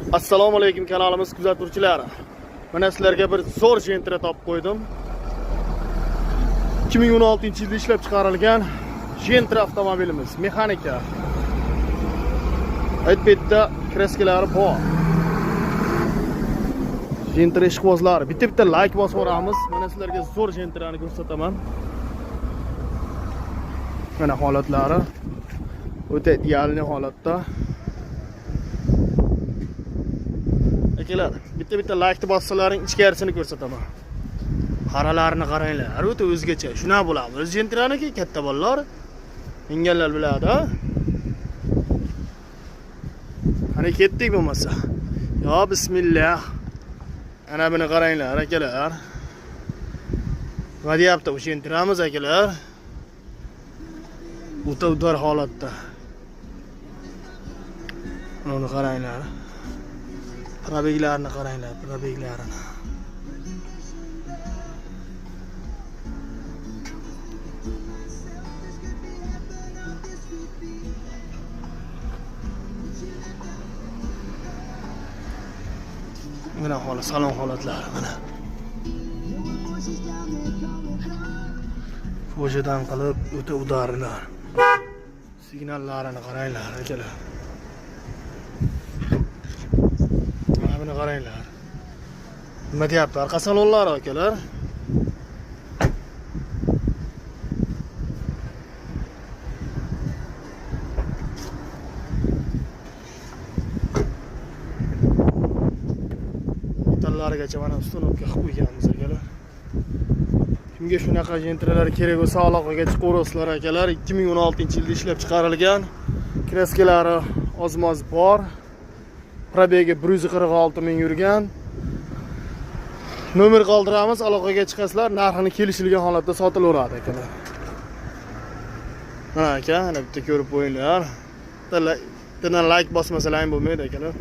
Assalomu alaykum kanalimiz kuzatuvchilari. Mana sizlarga bir zo'r Gentra topib qo'ydim. 2016-yilda ishlab chiqarilgan Gentra avtomobilimiz, mexanika. Aytbetda kraskalari bor. Gentra ishqibozlari, bitta-bitta like bosib yuboramiz. Mana sizlarga zo'r Gentrani ko'rsataman. Mana holatlari o'ta idealniy holatda. Akalar, bitta-bitta like bossalaring ichkarisini ko'rsataman. Qaralarini qaranglar, o'ta o'zgacha. Shuna bo'ladi. O'z Gentraniki katta bolalar minganlar biladi, ha? Qani ketdik bo'lmasa. Yo bismillah. Ana buni qaranglar, akalar. Nima deyapti o'sha Gentramiz, akalar? O'ta udar holatda. Uni qaranglar. Probeglarini qaranglar, probeglarini. Mana holat, salon holatlari mana. Ko'chadan qilib o'ta udarlar. Signallarini qaranglar, akalar. Mana buni qaranglar. Nima deyapti? Orqa salonlari akalar. Detallarigacha mana установка qilib qo'yganmiz akalar. Kimga shunaqa Gentralar kerak bo'lsa aloqaga chiqaverasizlar akalar. 2016-yilda ishlab chiqarilgan. Kraskalari ozmoz bor. Probegi 146 ming yurgan. Nomer qoldiramiz, aloqaga chiqasizlar, narxini kelishilgan holatda sotilaveradi akalar. Mana aka, ana bitta ko'rib qo'yinglar. Bittadan like bosmasalar ham bo'lmaydi akalar.